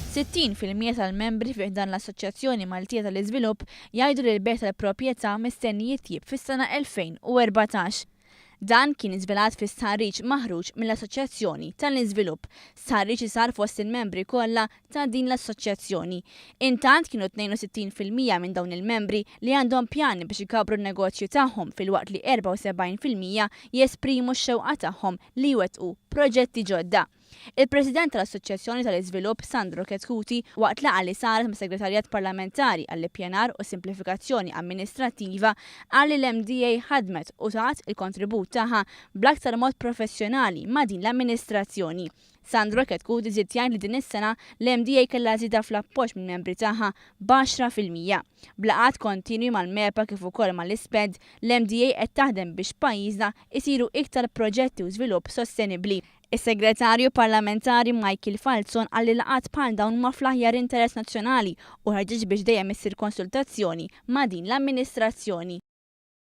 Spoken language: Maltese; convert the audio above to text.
60% tal-membri fi ħdan l-Assoċjazzjoni Maltija tal-Iżvilupp jgħidu li l-bejgħ tal-proprjetà mistenni jitjieb fis-sena 2014. Dan kien żvelat fi stħarriġ maħruġ mill-Assoċjazzjoni tal-Iżvilupp, stħarriġ li sar fost il-membri kollha ta' din l-assoċjazzjoni. Intant kienu 62% minn dawn il-membri li għandhom pjani biex ikabbru n-negozju tagħhom filwaqt li 74% jesprimu x-xewqa tagħhom li jwettqu proġetti ġodda. Il-President tal-Assoċjazzjoni tal-Iżvilupp Sandro Chetcuti waqt laqgħa li saret mas-Segretarjat Parlamentari għall-Ippjanar u Simplifikazzjoni Amministrattiva qal li l-MDA ħadmet u tat il-kontribut tagħha bl-aktar mod professjonali ma' din l-amministrazzjoni. Sandro Chetcuti żied jgħid li din is-sena l-MDA kellha żieda fl-appoġġ mill-membri tagħha b'10%. B'laqgħat kontinwi mal-MEPA kif ukoll mal-ISPED, l-MDA qed taħdem biex f'pajjiżna jsiru iktar proġetti u żvilupp sostenibbli. Is-Segretarju Parlamentari Michael Falzon qal li laqgħat bħal dawn huma fl-aħjar interess nazzjonali u ħeġġeġ biex dejjem issir konsultazzjoni ma' din l-amministrazzjoni.